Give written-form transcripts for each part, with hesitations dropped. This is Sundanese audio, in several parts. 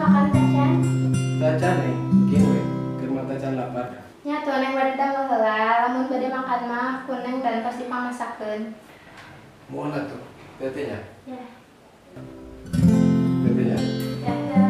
makan tacan. Tacan nih, bikin we. Keur mah tacan lapar. Nya tuh neng bade damel heula, lamun bade makan mah ku neng dan pasti pangmasakeun. Muhun atuh, teteh nya. Ya. Teteh nya. Ya, ya.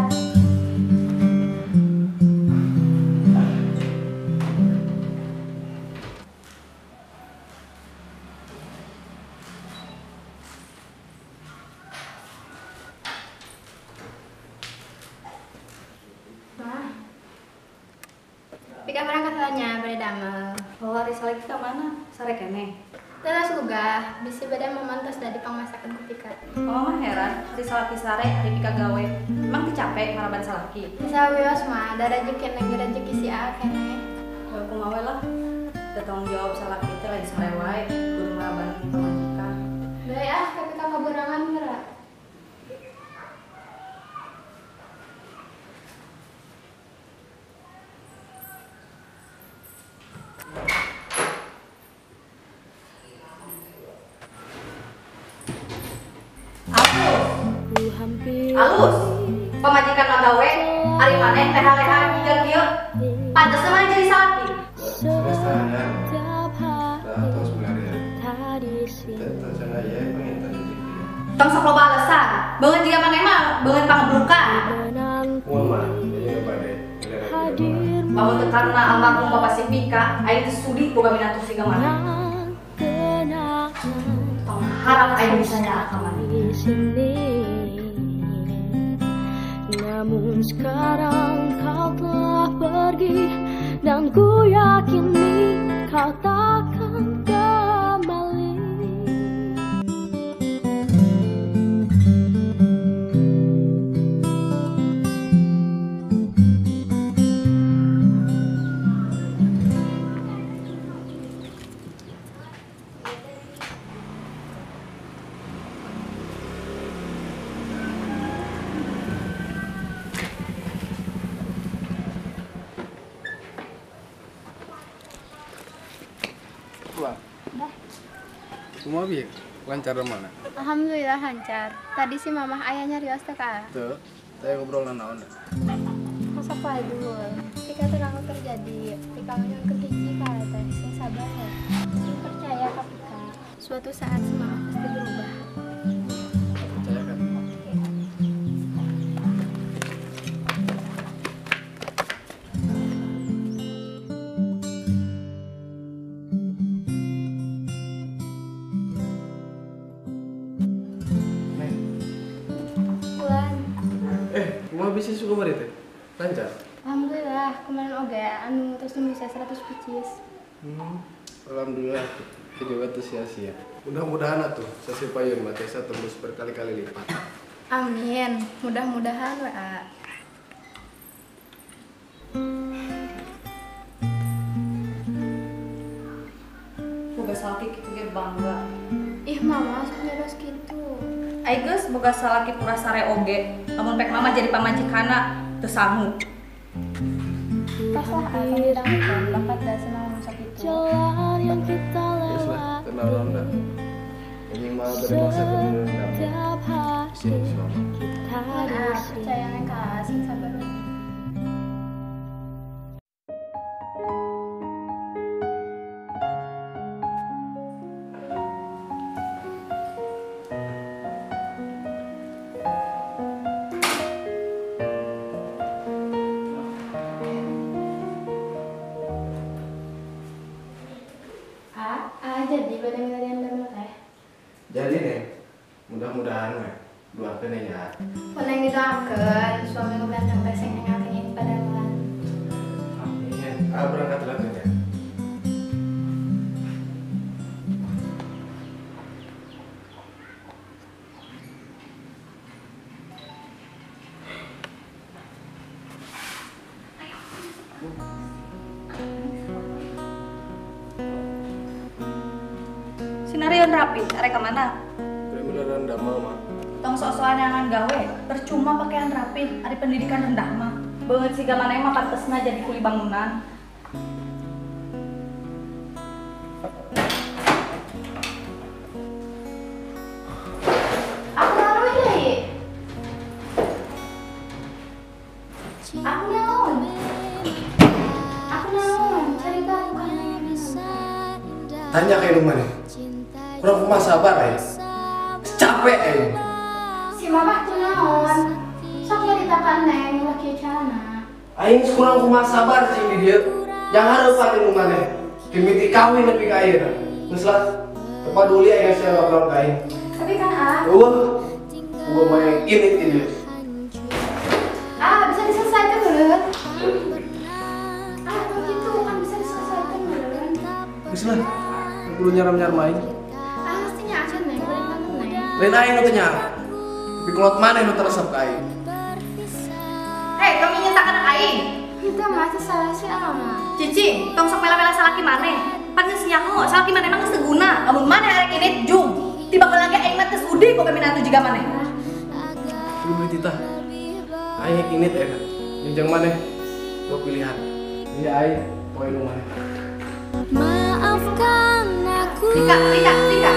Pika berangkat nya bade damel. Oh, ari salaki ka mana? Sare keneh. Teras gugah, bisi bade momen tos da dipangmasakeun ku Pika. Mama mah heran, ari salaki sare, ari Pika gawe. Emang teu capek maraban salaki? Sawios mah, da rejeki neng ge rejeki si Aa keneh. Heuh kumaha we lah. Da tanggung jawab salaki teh lain sare wae, kudu maraban pamajikan. Bae ah, ka Pika kaburangan geura. Alus, pamajikan mah gawe, ari maneh leha-leha jiga kieu. Pantes mah jadi salaki. Sanes tahanan. Tah tos milarian. Teh tacan aya panginten rezeki. Tong sok loba alasan, beungeut jiga maneh mah beungeut pangebrukan. Muhun mah, jadi bade milarian. Lamun teu karena almarhum Bapak si Pika, aing teu sudi boga minantu siga maneh. Tong harap aing bisa nyaah ka maneh. Namun sekarang kau telah pergi dan ku yakini kau takkan kembali. Semua bi lancar mana? Alhamdulillah lancar. Tadi si mamah ayahnya rios teh ka. Teu, saya ngobrol nanaon. Masa padul. Pika terang terjadi, Pika nyuhunkeun hiji ka teh sing sabar ya. Sing percaya ka Pika. Suatu saat si mamah pasti berubah. Percaya kan? Bisnis kemarin teh lancar? Alhamdulillah kemarin oge anu terus bisa 100 pieces. Alhamdulillah itu juga tuh sia-sia. Mudah-mudahan atuh sasi payun mah teh tembus berkali-kali lipat. Amin, mudah-mudahan we a. Boga salaki kitu ge bangga. Ih mama sok nyeros kitu. Ai geus boga salaki pura sare oge, lamun pek mama jadi pamajikana teu sanggup. Tos lah atuh ditangkeun bakat da si mama sok kitu. Jalan yang kita Geus lah, teu naon dah. Ini mah bade masakeun lewati sini suami. kita Ah, percaya neng ka sing sabar we. Jadi bade milarian damel teh. Jadi nih, mudah-mudahan we doakeun ya. Ku neng didoakeun suami nu ganteng teh sing enggal kenging padamelan. Amin. Ah berangkat lah teh ya. Sinarion rapi, arek ka mana? Bade milarian damel mah. Tong sok-sokan nyangan gawe, percuma pakaian rapi, ari pendidikan rendah mah. Beungeut siga maneh mah pantesna jadi kuli bangunan. Aku naruh deui. Aku naon? Aku naon? Cerita bukan. Tanya kayak lu mana? Kurang kumaha sabar aing. Capek aing. Si mamah tuh naon? Sok nyarita ka Neng ulah kieu carana. Aing kurang kumaha sabar cing di dieu. Yang hareupan lu maneh. Dimiti kawin nepi ka ayeuna. Geus lah. Teu paduli aing sia ngobrol ka aing. Tapi kan ah, Eueuh. Gua mah yang ini di dieu. Ah bisa diselesaikan meureun. Ah tuh gitu kan bisa diselesaikan meureun. Geus lah. Teu kudu nyaram-nyaram aing. Ah mestinya aja Neng, lain banget Neng. Lain aing nu teu nyaram. Tapi kolot maneh nu teresep ka aing. Hei, kamu nyentak anak aing. Itu mah teu salah si Alma. Cici, tong sok mela-mela salaki maneh. Pan geus nyaho, salaki maneh mah geus teu guna. Lamun maneh arek ini jung. Tiba lagi aing mah geus udi boga minantu jiga maneh. Kudu titah. Aing ini teh. Jeung maneh dua pilihan. Dia aing poe nu maneh. Maafkan aku. Tika, Tika, Tika.